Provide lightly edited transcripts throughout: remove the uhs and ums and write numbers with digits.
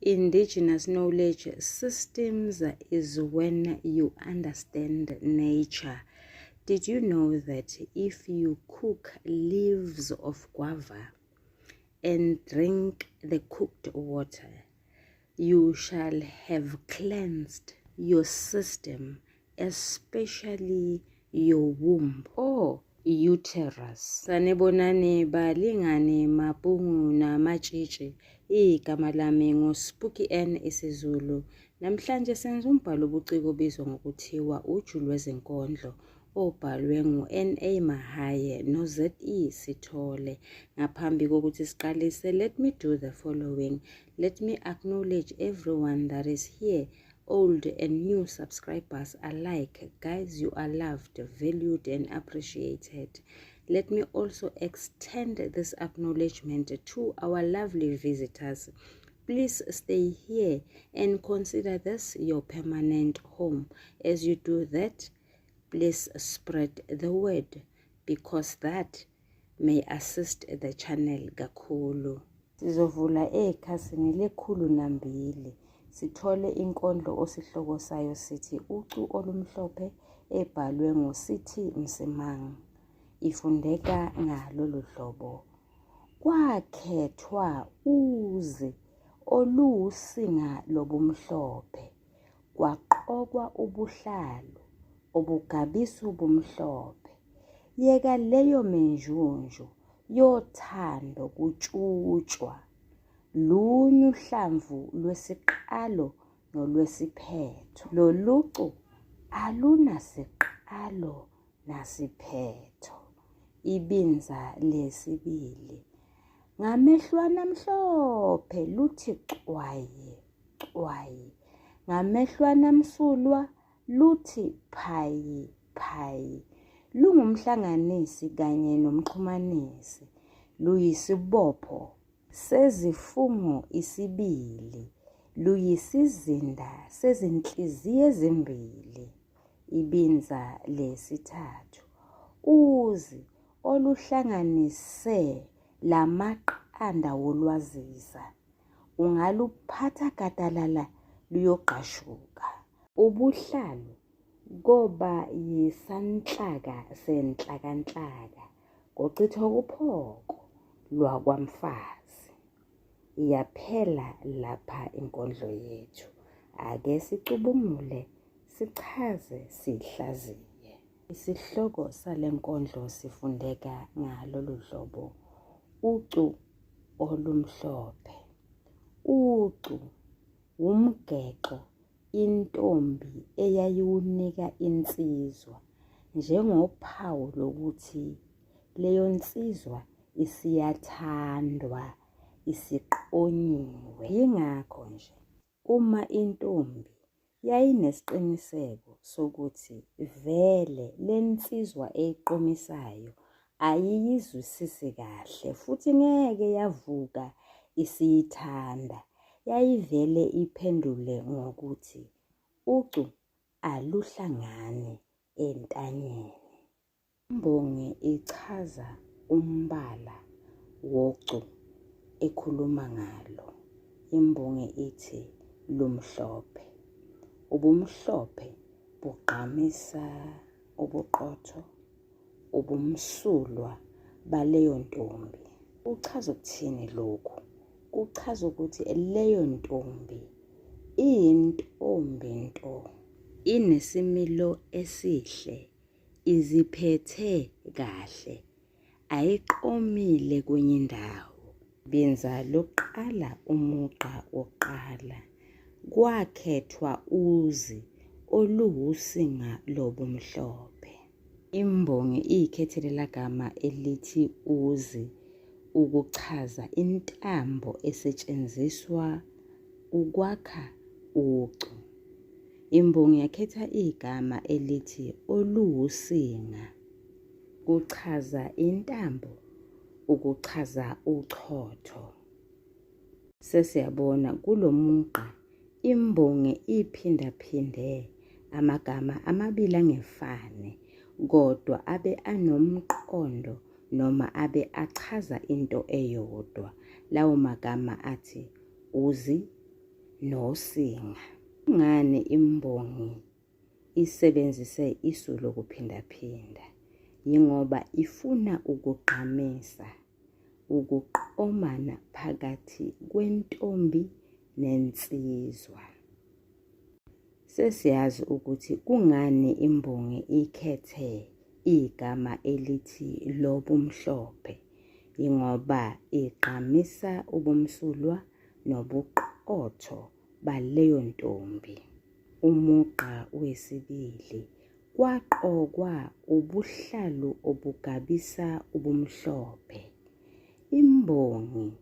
Indigenous knowledge systems is when you understand nature. Did you know that if you cook leaves of guava and drink the cooked water, you shall have cleansed your system, especially your womb or uterus. Sanibonani balingani mapungu namatshitshi. Igama lami nguSpooky N isiZulu. Namhlanje senza umbhalo obuciko obizwa ngokuthiwa Uju Lwezinkondlo obhalwe ngu-NA Mahaye no-ZE Sithole. Ngaphambi kokuthi siqalise, let me do the following. Let me acknowledge everyone that is here, old and new subscribers alike. Guys, you are loved, valued and appreciated. Let me also extend this acknowledgement to our lovely visitors. Please stay here and consider this your permanent home. As you do that, please spread the word because that may assist the channel kakhulu. Sizovula ekhasini lekhulu nambili sithole inkondlo osihloko sayo sithi Ucu Olumhlophe ebhalwe ngu-CT Msimang. Ifundeka ngalolu hlobo. Kwakhethwa uzi oluwusinga lobumhlophe, kwaqokwa ubuhlalu obugabisa ubumhlophe. Yeka leyo minjunju yothando kutshutshwa, lunye uhlamvu lwesiqalo nolwesiphetho. Lolucu alunasiqalo nasiphetho. Ibinza lesibili. Ngamehlwana amhlophe luthi cwayi cwayi. Ngamehlwana amsulwa luthi phayi phayi. Lungumhlanganisi kanye nomxhumanisi. Luyisibopho sezifungo isibili. Luyisizinda sezinhliziyo ezimbili. Ibinza lesithathu. Uzi oluhlanganise lamaqanda wolwaziza. Ungaluphatha gadalala luyogqashuka. Ubuhlalu koba yisanhlaka senhlakanhlaka kochithwa kuphoko lwakwamfazi. Iyaphela lapha inkondlo yethu. Ake sicubungule, sichaze, sihlaziye. Isihloko sale nkondlo sifundeka ngalolu hlobo. Ucu olumhlophe. Ucu wumgexo intombi eyayiwunika insizwa njengophawu lokuthi leyo nsizwa isiyathandwa, isiqonyiwe. Yingakho nje uma intombi yayinesiqiniseko sokuthi vele le nsizwa eyiqomisayo ayiyizwisisi kahle futhi ngeke yavuka isiyithanda, yayivele iphendule ngokuthi ucu aluhlangani entanyeni. Imbongi ichaza umbala wocu ekhuluma ngalo. Imbongi ithi lumhlophe. Ubumhlophe bugqamisa ubuqotho, ubumsulwa baleyo ntombi. Kuchaza ukuthini lokhu? Kuchaza ukuthi leyo ntombi iyintombi nto, inesimilo esihle, iziphethe kahle, ayiqomile kwenye indawo. Binza lokuqala umugqa wokuqala. Kwakhethwa uzi oluwusinga lobumhlophe. Imbongi iyikhethele lagama elithi uzi ukuchaza intambo esetshenziswa ukwakha ucu. Imbongi yakhetha igama elithi oluwusinga kuchaza intambo, ukuchaza uchotho. Sesiyabona kulo mugqa imbongi iphindaphinde amagama amabili angefani kodwa abe anomqondo noma abe achaza into eyodwa. Lawo magama athi uzi nosinga. Kungani imbongi isebenzise isu lokuphindaphinda? Yingoba ifuna ukugqamisa ukuqomana phakathi kwentombi nensizwa. Sesiyazi ukuthi kungani imbongi ikhethe igama elithi lobumhlophe, yingoba igqamisa ubumsulwa nobuqotho baleyo ntombi. Umugqa wesibili, kwaqokwa ubuhlalu obugabisa ubumhlophe. Imbongi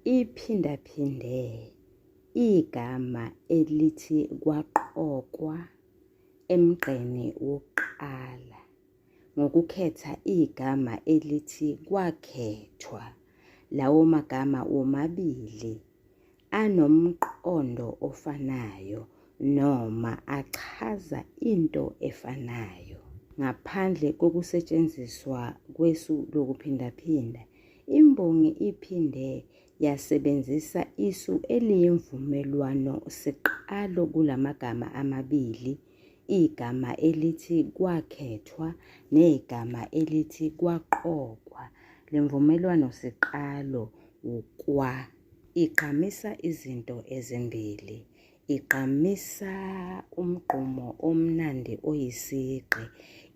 iphindaphinde igama elithi kwaqokwa emgqeni wokuqala ngokukhetha igama elithi kwakhethwa. Lawo magama womabili anomqondo ofanayo noma achaza into efanayo. Ngaphandle kokusetshenziswa kwesu lokuphindaphinda, imbongi iphinde yasebenzisa isu eliyimvumelwano siqalo kulamagama amabili, igama elithi kwakhethwa negama elithi kwaqokwa. Le mvumelwano siqalo ukwa igqamisa izinto ezimbili. Igqamisa umgqumo omnandi oyisigqi,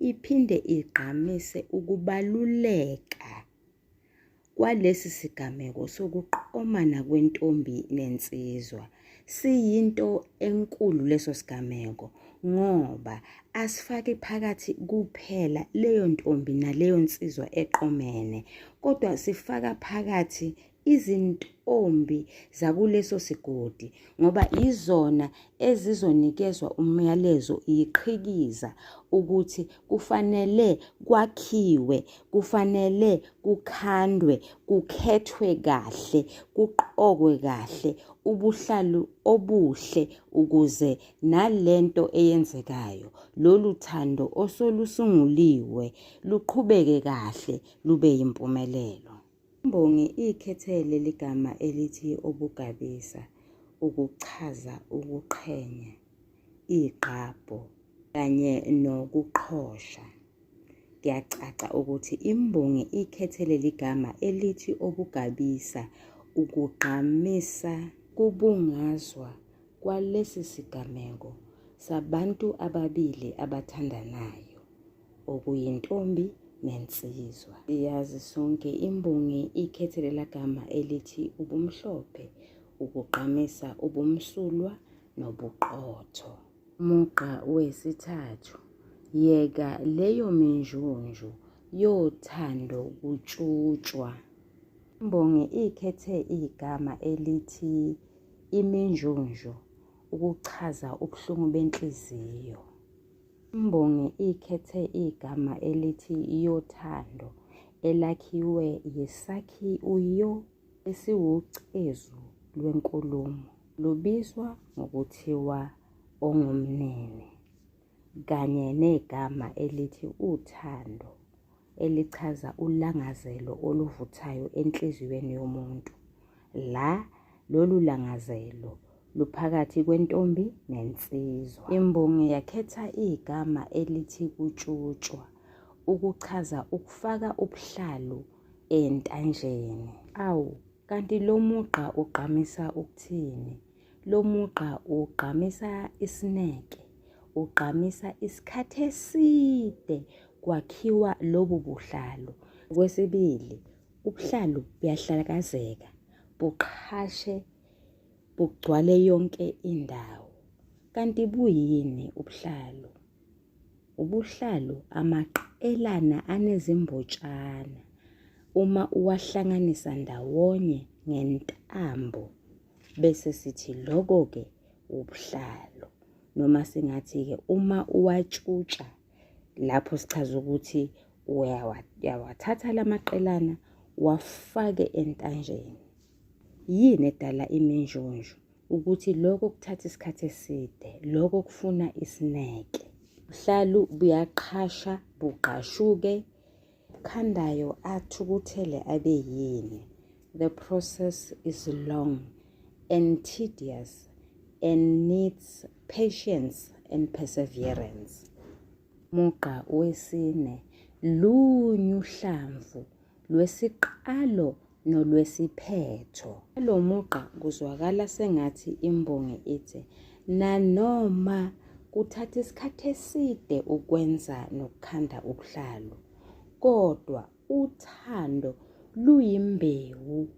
iphinde igqamise ukubaluleka kwalesi sigameko sokuqomana kwentombi nensizwa. Siyinto enkulu leso sigameko ngoba asifaki phakathi kuphela leyo ntombi naleyo nsizwa eqomene, kodwa sifaka phakathi izintombi zakuleso sigodi ngoba izona ezizonikezwa umyalezo yiqhikiza ukuthi kufanele kwakhiwe, kufanele kukhandwe, kukhethwe kahle, kuqokwe kahle ubuhlalu obuhle ukuze nalento eyenzekayo, lolu thando osolusunguliwe luqhubeke kahle lube yimpumelelo. Imbongi ikhethe leli gama elithi obugabisa ukuchaza ukuqhenya, igqabho kanye nokuqhosha. Kuyacaca ukuthi imbongi ikhethe leli gama elithi obugabisa ukugqamisa kubungazwa kwalesi sigameko sabantu ababili abathandanayo. Okuyintombi nensizwa. Siyazi sonke imbongi ikhethe lela gama elithi ubumhlophe ukugqamisa ubumsulwa nobuqotho. Umugqa wesithathu, yeka leyo minjunju yothando kutshutshwa. Imbongi ikhethe igama elithi iminjunju ukuchaza ubuhlungu benhliziyo. Imbongi ikhethe igama elithi yothando elakhiwe yisakhi u-yo esiwucezu lwenkulumo. Lubizwa ngokuthiwa ongumnene kanye negama elithi uthando elichaza ulangazelo oluvuthayo enhliziyweni yomuntu. La lolu langazelo luphakathi kwentombi nensizwa. Imbongi yakhetha igama elithi kutshutshwa ukuchaza ukufaka ubuhlalu entanjeni. Awu, kanti lo mugqa ugqamisa ukuthini? Lo mugqa ugqamisa isineke, ugqamisa isikhathi eside kwakhiwa lobu buhlalu. Okwesibili, ubuhlalu buyahlakazeka, buqhashe bugcwale yonke indawo. Kanti buyini ubuhlalu? Ubuhlalu amaqelana anezimbotshana uma uwahlanganisa ndawonye ngentambo bese sithi loko-ke ubuhlalu noma singathi-ke uma uwatshutsha lapho sichaza ukuthi uyawathatha lamaqelana wafake entanjeni. Yini edala iminjunju? Ukuthi lokho kuthatha isikhathi eside, lokho kufuna isineke. Ubuhlalu buyaqhasha bugqashuke, khandayo athukuthele abe yini. The process is long and tedious. and needs patience and perseverance. Mugqa wesine, lunye uhlamvu lwesiqalo nolwesiphetho. Lo mugqa kuzwakala sengathi imbongi ithi nanoma kuthatha isikhathi eside ukwenza nokukhanda ubuhlalu, kodwa uthando luyimbewu,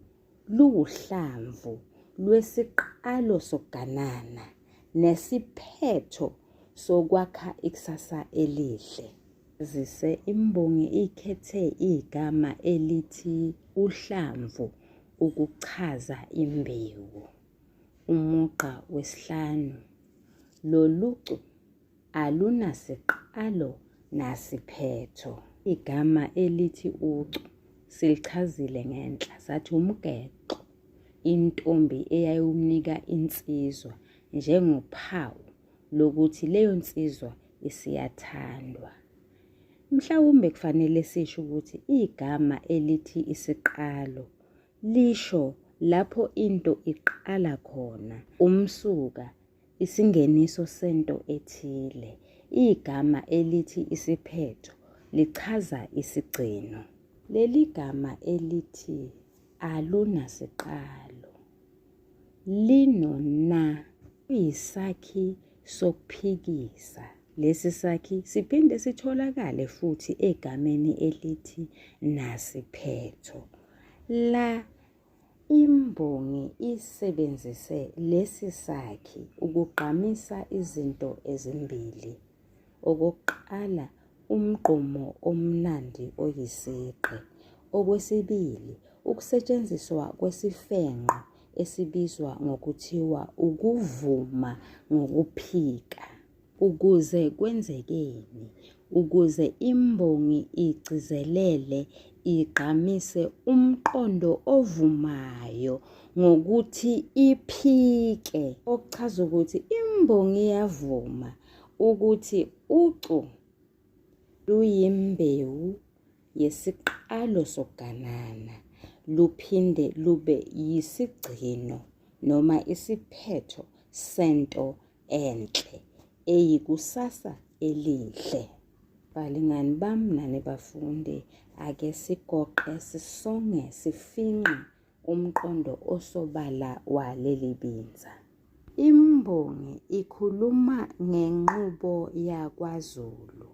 luwuhlamvu lwesiqalo sokuganana nesiphetho sokwakha ikusasa elihle. Zise imbongi ikhethe igama elithi uhlamvu ukuchaza imbewu. Umugqa wesihlanu. Lolucu alunasiqalo nasiphetho. Igama elithi ucu silichazile ngenhla sathi umgexo intombi eyayiwunika insizwa njengophawu lokuthi leyo nsizwa isiyathandwa. Mhlawumbe kufanele sisho ukuthi igama elithi isiqalo lisho lapho into iqala khona, umsuka, isingeniso sento ethile. Igama elithi isiphetho lichaza isigcino. Leli gama elithi alunasiqalo lino-na kuyisakhi sokuphikisa. Lesi sakhi siphinde sitholakale futhi egameni elithi nasiphetho. La imbongi isebenzise lesi sakhi ukugqamisa izinto ezimbili. Okokuqala, umgqumo omnandi oyisigqi. Okwesibili, ukusetshenziswa kwesifengqo esibizwa ngokuthiwa ukuvuma ngokuphika. Ukuze kwenzekeni? Ukuze imbongi igcizelele, igqamise umqondo ovumayo ngokuthi iphike. Okuchaza ukuthi imbongi iyavuma ukuthi ucu luyimbewu yesiqalo sokuganana, luphinde lube yisigcino noma isiphetho sento enhle eyikusasa elihle. Balingani bami nani bafundi, ake sigoqe sisonge sifinqe umqondo osobala waleli binza. Imbongi ikhuluma ngenqubo yakwaZulu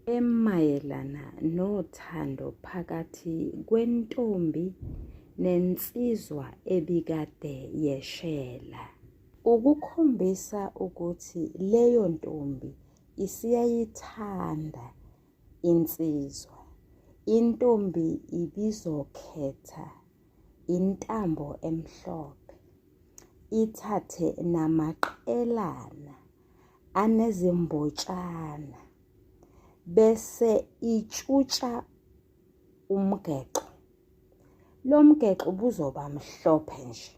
emayelana nothando phakathi kwentombi nensizwa ebikade yeshela. Ukukhombisa ukuthi leyo ntombi isiyayithanda insizwa. Intombi ibizokhetha intambo emhlophe, ithathe namaqelana anezimbotshana bese itshutsha umgexo. Lo mgexo ubuzoba mhlophe nje.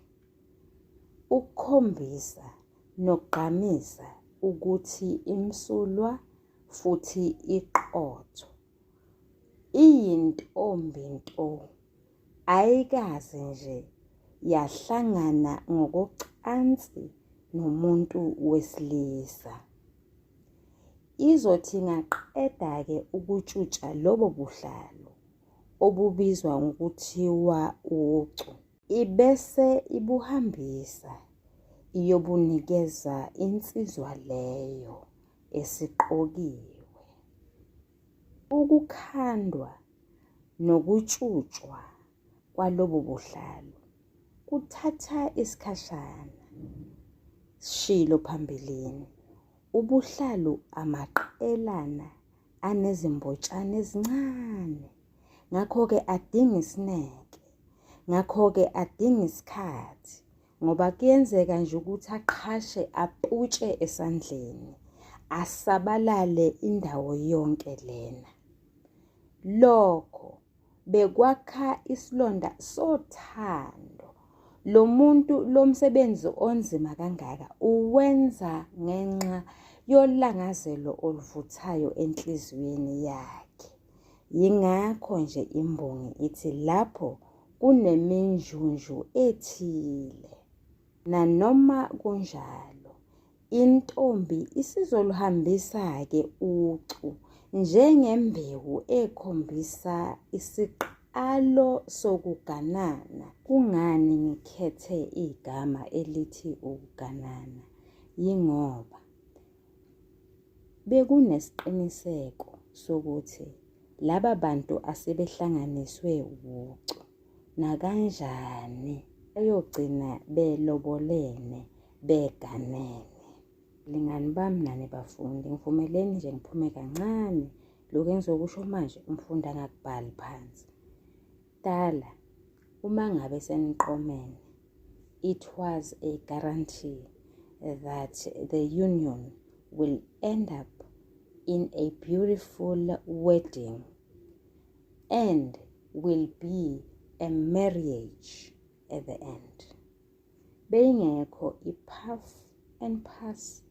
Ukukhombisa nokugqamisa ukuthi imsulwa futhi iqotho. Iyintombi nto, ayikaze nje yahlangana ngokocansi nomuntu wesilisa. Izothi ingaqeda-ke ukutshutsha lobo buhlalu obubizwa ngokuthiwa ucu. Ibese ibuhambisa iyobunikeza insizwa leyo esiqokiwe. Ukukhandwa nokutshutshwa kwalobu buhlalu kuthatha isikhashana. Sishilo phambilini, ubuhlalu amaqelana anezimbotshana ezincane. Ngakho-ke adinga isineke, ngakho-ke adinga isikhathi ngoba kuyenzeka nje ukuthi aqhashe aputshe esandleni asabalale indawo yonke lena. Lokho bekwakha isilonda sothando. Lo muntu lo msebenzi onzima kangaka uwenza ngenxa yolangazelo oluvuthayo enhliziyweni yakhe. Yingakho nje imbongi ithi lapho kuneminjunju ethile. Nanoma kunjalo, Intombi isizoluhambisa-ke ucu njengembewu ekhombisa isiqalo sokuganana. Kungani ngikhethe igama elithi ukuganana? Yingoba bekunesiqiniseko sokuthi laba bantu asebehlanganiswe wucu nakanjani bayogcina belobolene beganene. Lingani bami nani bafundi, ngivumeleni nje ngiphume kancane. Lokhu engizokusho manje umfundi angakubhali phansi. Dala, uma ngabe seniqomene, it was a guarantee that the union will end up in a beautiful wedding and will be a marriage at the end. Beyingekho i-puff and pass,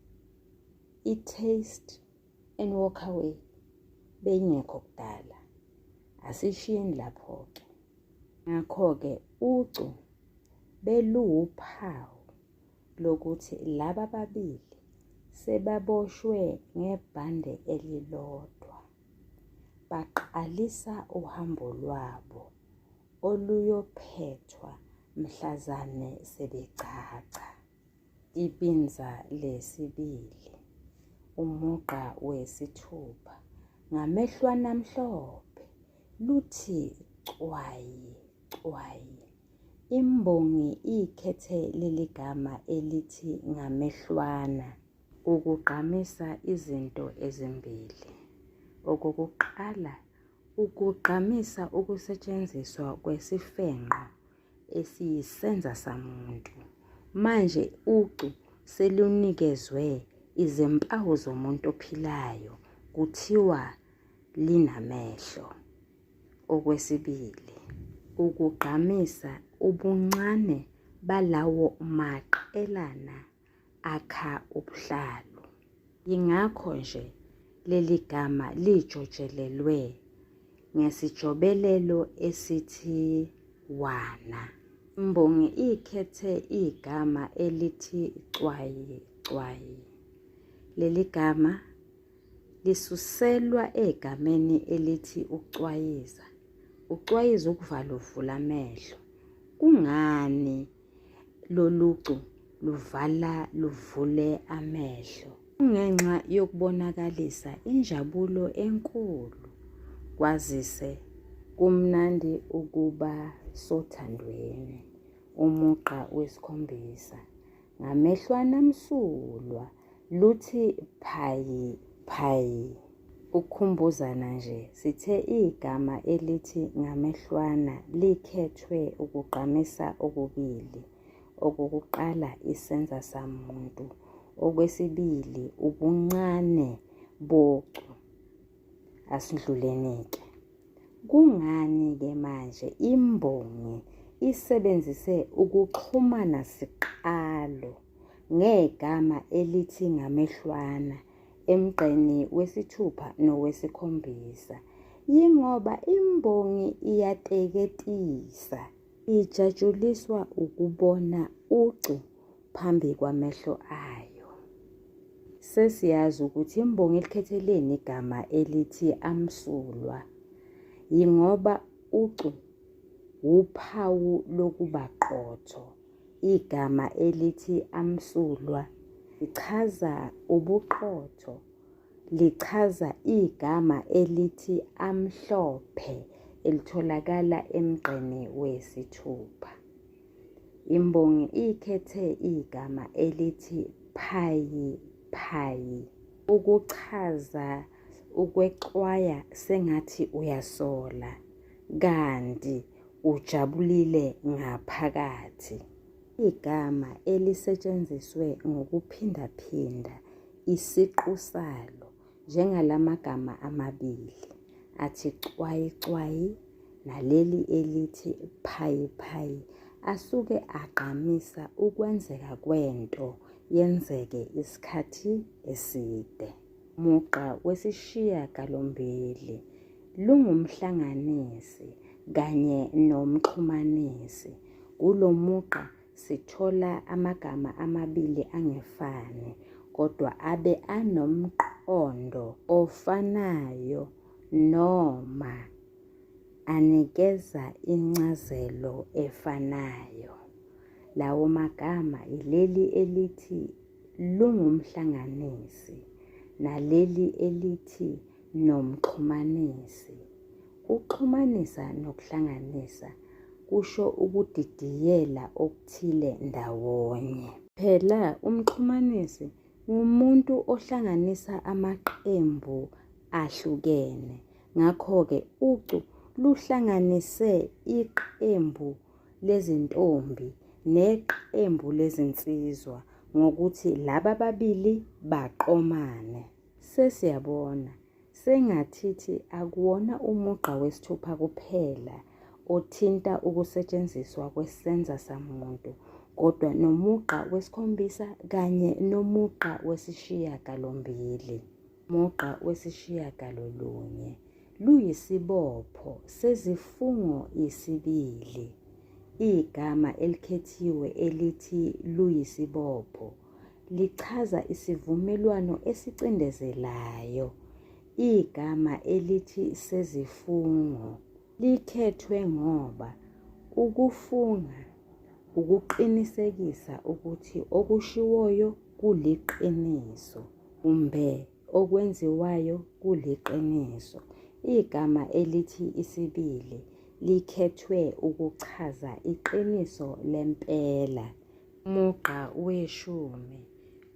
i-taste and walk away. Beyingekho kudala. Asishiyeni lapho-ke. Ngakho-ke ucu beluwuphawu lokuthi laba ababili sebaboshwe ngebhande elilodwa. Baqalisa uhambo lwabo oluyophethwa mhlazane sebegcagca. Ibinza lesibili, umugqa wesithupha, ngamehlwana amhlophe, luthi cwayi cwayi. Imbongi ikhethe leli gama elithi ngamehlwana ukugqamisa izinto ezimbili. Okokuqala, ukugqamisa ukusetshenziswa kwesifengqo esiyisenza samuntu. Manje ucu selunikezwe izimpawu zomuntu ophilayo, kuthiwa linamehlo. Okwesibili, ukugqamisa ubuncane balawo maqelana akha ubuhlalu. Yingakho nje leli gama lijotshelelwe ngesijobelelo esithi wana. Imbongi ikhethe igama elithi cwayi cwayi. Leli gama lisuselwa egameni elithi ucwayiza. Ucwayiza ukuvala uvula amehlo. Kungani lolucu luvala luvule amehlo? Kungenxa yokubonakalisa injabulo enkulu kwazise kumnandi ukuba sothandweni. Umugqa wesikhombisa. Ngamehlwana amsulwa luthi phayi phayi. Ukukhumbuzana nje, sithe igama elithi ngamehlwana likhethwe ukugqamisa okubili. Okokuqala isenza samuntu, okwesibili ubuncane bocu. Asidluleni-ke. Kungani-ke manje imbongi isebenzise ukuxhumana siqalo ngegama elithi ngamehlwana emgqeni wesithupha nowesikhombisa? Yingoba imbongi iyateketisa. Ijatshuliswa ukubona ucu phambi kwamehlo ayo. Sesiyazi ukuthi imbongi ilikhetheleni igama elithi amsulwa. Yingoba ucu wuphawu lokuba qotho. Igama elithi amsulwa lichaza ubuqotho, lichaza igama elithi amhlophe elitholakala emgqeni wesithupha. Imbongi ikhethe igama elithi phayi phayi ukuchaza ukwexwaya sengathi uyasola kanti ujabulile ngaphakathi. Igama elisetshenziswe ngokuphindaphinda isiqu salo njengalamagama amabili athi cwayi cwayi naleli elithi phayi phayi asuke agqamisa ukwenzeka kwento yenzeke isikhathi eside. Mugqa wesishiyagalombili lungumhlanganisi kanye nomxhumanisi. Kulo mugqa sithola amagama amabili angefani kodwa abe anomqondo ofanayo noma anikeza incazelo efanayo. Lawo magama ileli elithi lungumhlanganisi naleli elithi nomxhumanisi. Ukuxhumanisa nokuhlanganisa kusho ukudidiyela okuthile ndawonye. Phela umxhumanisi ngumuntu ohlanganisa amaqembu ahlukene. Ngakho-ke ucu luhlanganise iqembu lezintombi neqembu lezinsizwa ngokuthi laba babili baqomane. Sesiyabona sengathithi akuwona umugqa wesithupha kuphela othinta ukusetshenziswa kwesenza samuntu kodwa nomugqa wesikhombisa kanye nomugqa wesishiyagalombili. Mugqa wesishiyagalolunye luyisibopho sezifungo isibili. Igama elikhethiwe elithi luyisibopho lichaza isivumelwano esicindezelayo. Igama elithi sezifungo likhethwe ngoba ukufunga ukuqinisekisa ukuthi okushiwoyo kuliqiniso kumbe okwenziwayo kuliqiniso. Igama elithi isibili likhethwe ukuchaza iqiniso lempela. Umugqa weshumi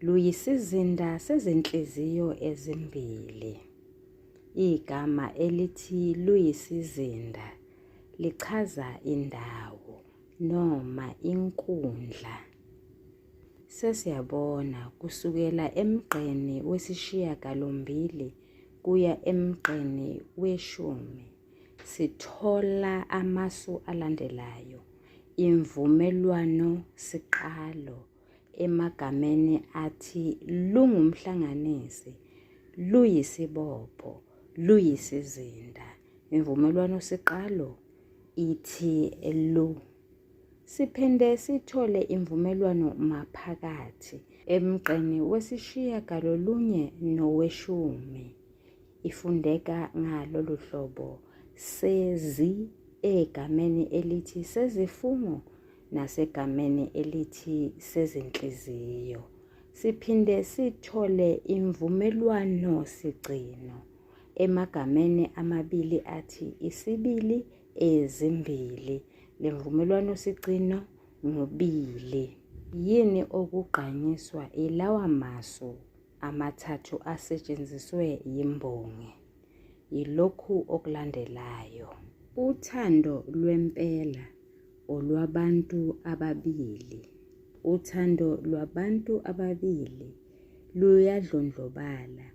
luyisizinda sezinhliziyo ezimbili. Igama elithi luyisizinda lichaza indawo noma inkundla. Sesiyabona kusukela emgqeni wesishiyagalombili kuya emgqeni weshumi sithola amasu alandelayo. Imvumelwano siqalo emagameni athi lungumhlanganisi, luyisibopho, luyisizinda. Imvumelwano siqalo ithi lu. Siphinde sithole imvumelwano maphakathi emgqeni wesishiyagalolunye noweshumi. Ifundeka ngalolu hlobo sezi egameni elithi sezifungo nasegameni elithi sezinhliziyo. Siphinde sithole imvumelwano sigcino emagameni amabili athi isibili ezimbili. Le mvumelwano sigcino ngubili. Yini okugqanyiswa ilawa masu amathathu asetshenziswe yimbongi? Yilokhu okulandelayo. Uthando lwempela olwabantu ababili. Uthando lwabantu ababili luyadlondlobala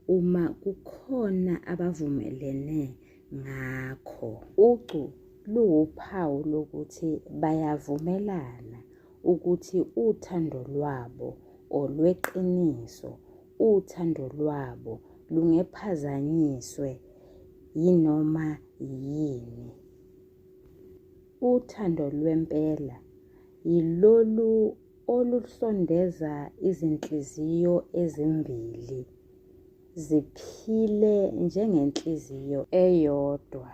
uma kukhona abavumelene ngakho. Ucu luwuphawu lokuthi bayavumelana ukuthi uthando lwabo olweqiniso, uthando lwabo lungephazanyiswe yinoma yini. Uthando lwempela yilolu olusondeza izinhliziyo ezimbili ziphile njengenhliziyo eyodwa.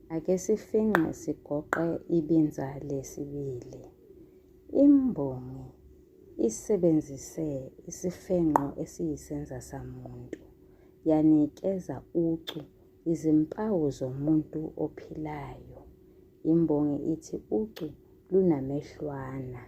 Ake sifingqe sigoqe ibinza lesibili. Imbongi isebenzise isifengqo esiyisenzasamuntu yanikeza ucu izimpawu zomuntu ophilayo. Imbongi ithi ucu lunamehlwana.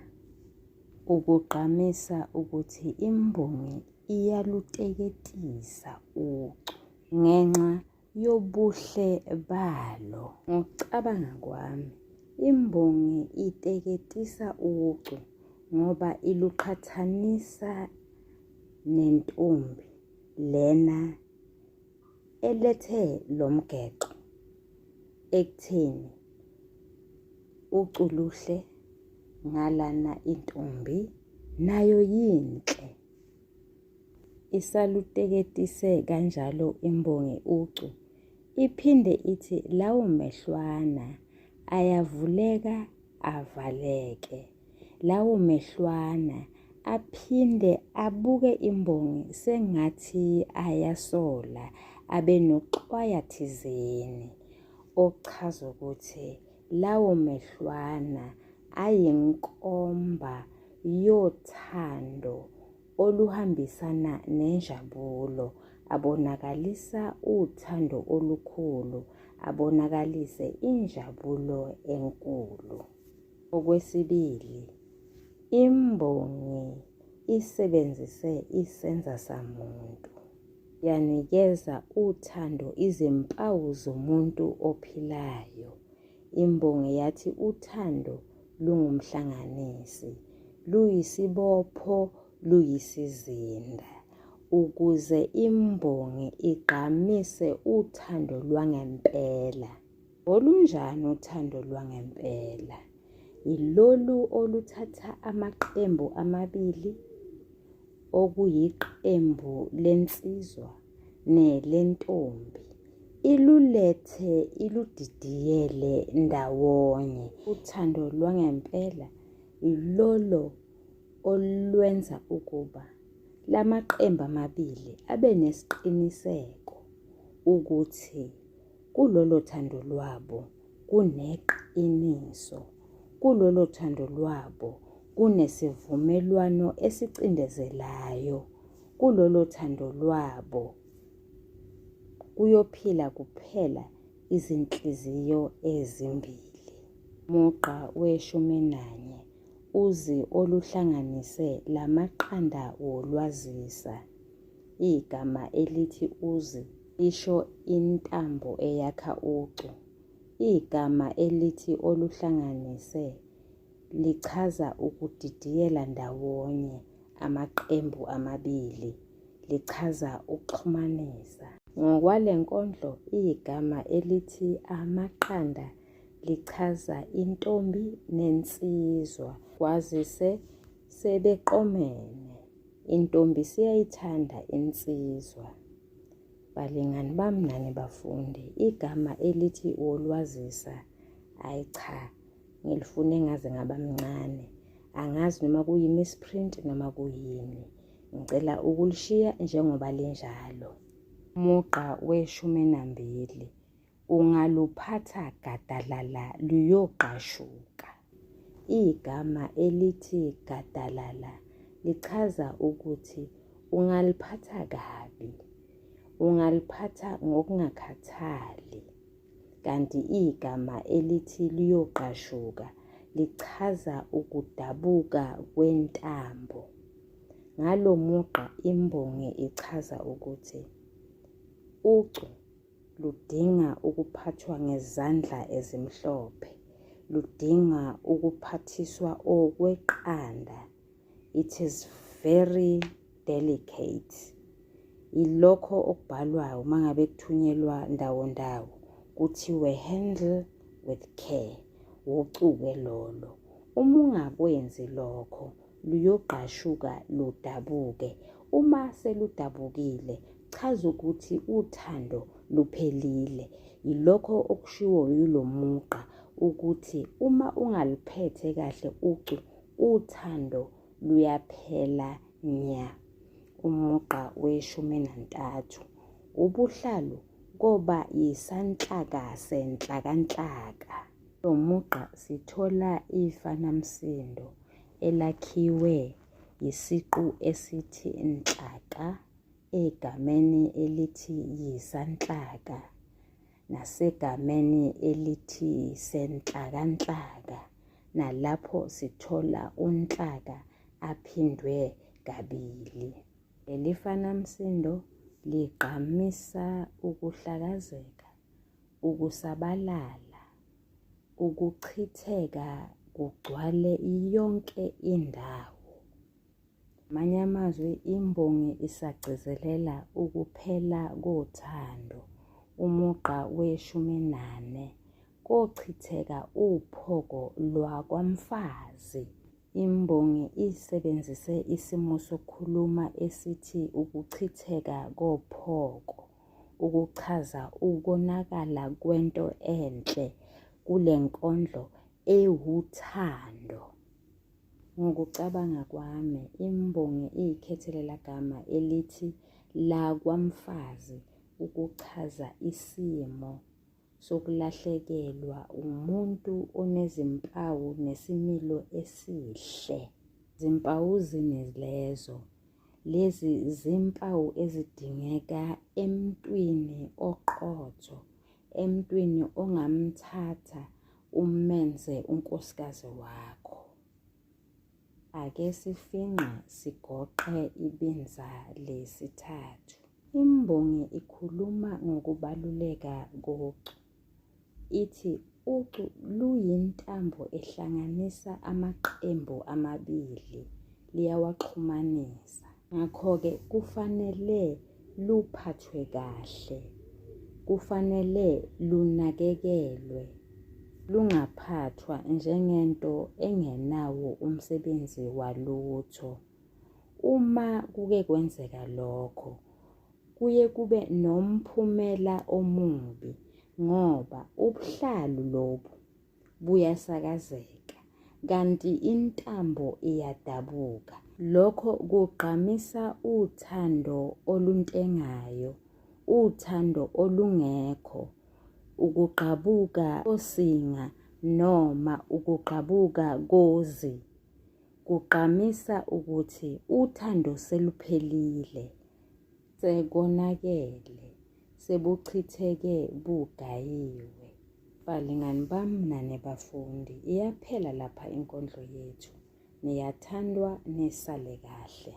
Ukugqamisa ukuthi imbongi iyaluteketisa ucu ngenxa yobuhle balo. Ngokucabanga kwami, imbongi iteketisa ucu ngoba iluqhathanisa nentombi lena elethe lo mgexo ekutheni ucu luhle ngalana intombi nayo yinhle. Isaluteketise kanjalo imbongi ucu, iphinde ithi lawo mehlwana ayavuleka avaleke. Lawo mehlwana Aphinde abuke imbongi sengathi ayasola abe noxwaya thizeni ochaza ukuthi lawo mehlwana ayinkomba yothando oluhambisana nenjabulo, abonakalisa uthando olukhulu, abonakalise injabulo enkulu. Okwesibili, imbongi isebenzise isenzasamuntu yanikeza uthando izimpawu zomuntu ophilayo. Imbongi yathi uthando lungumhlanganisi, luyisibopho, luyisizinda. Ukuze imbongi igqamise uthando lwangempela. Olunjani uthando lwangempela? Yilolu oluthatha amaqembu amabili okuyiqembu lensizwa nelentombi ilulethe iludidiyele ndawonye. Uthando lwangempela yilolo olwenza ukuba lamaqembu amabili abe nesiqiniseko ukuthi kulolo thando lwabo kuneqiniso, kulolo thando lwabo kunesivumelwano esicindezelayo, kulolo thando lwabo kuyophila kuphela izinhliziyo ezimbili. Mugqa weshumi nanye uzi oluhlanganise lamaqanda wolwazisa. Igama elithi uzi lisho intambo eyakha ucu. Igama elithi oluhlanganise lichaza ukudidiyela ndawonye amaqembu amabili, lichaza ukuxhumanisa. Ngokwale nkondlo igama elithi amaqanda lichaza intombi nensizwa kwazise sebeqomene. Intombi siyayithanda insizwa. Balingani bami nani bafundi, igama elithi wolwazisa, ayi cha, ngilifune ngaze ngaba mncane. Angazi noma kuyi-misprint noma kuyini. Ngicela ukulishiya njengoba linjalo. Umugqa weshumi nambili Ungaluphatha gadalala luyogqashuka. Igama elithi gadalala lichaza ukuthi ungaliphatha kabi, ungaliphatha ngokungakhathali. Kanti igama elithi liyogqashuka lichaza ukudabuka kwentambo. Ngalo mugqa imbongi ichaza ukuthi ucu Ludinga ukuphathwa ngezandla ezimhlophe. Ludinga ukuphathiswa okweqanda. It is very delicate. Yilokho okubhalwayo uma ngabe kuthunyelwa ndawo ndawo kuthiwe handle with care. Wucuke lolo. Uma ungakwenzi lokho luyogqashuka ludabuke. Uma seludabukile, chaza ukuthi uthando luphelile. Yilokho okushiwo yilo mugqa ukuthi uma ungaluphethe kahle ucu, uthando luyaphela nya. Umugqa weshumi nantathu. Ubuhlalu koba yisanhlaka senhlakanhlaka. Kulo mugqa sithola ifanamsindo elakhiwe yisiqu esithi nhlaka egameni elithi yisanhlaka nasegameni elithi senhlakanhlaka nalapho sithola unhlaka aphindwe kabili. Leli fanamsindo ligqamisa ukuhlakazeka, ukusabalala, ukuchitheka kugcwale yonke indawo. Ngamanye amazwi imbongi isagcizelela ukuphela kothando. Umugqa weshumi nane, Kochitheka uphoko lwakwamfazi. Imbongi isebenzise isimo sokukhuluma esithi ukuchitheka kophoko ukuchaza ukonakala kwento enhle kule nkondlo ewuthando. Ngokucabanga kwami, imbongi iyikhethele lagama elithi lakwamfazi ukuchaza isimo sokulahlekelwa umuntu onezimpawu nesimilo esihle. Zimpawu zini lezo? Lezi zimpawu ezidingeka emntwini oqotho, emntwini ongamthatha umenze unkosikazi wakho. Ake sifingqe sigoqe ibinza lesithathu. Imbongi ikhuluma ngokubaluleka kocu. Ithi ucu luyintambo ehlanganisa amaqembu amabili, liyawaxhumanisa. Ngakho-ke kufanele luphathwe kahle, kufanele lunakekelwe, lungaphathwa njengento engenawo umsebenzi walutho. Uma kuke kwenzeka lokho, kuye kube nomphumela omubi ngoba ubuhlalu lobu buyasakazeka kanti intambo iyadabuka. Lokho kugqamisa uthando oluntengayo, uthando olungekho, ukugqabuka kosinga noma ukugqabuka kozi. Kugqamisa ukuthi uthando seluphelile, sekonakele, sebuchitheke bugayiwe. Balingani bami nani bafundi, iyaphela lapha inkondlo yethu. Niyathandwa nisale kahle.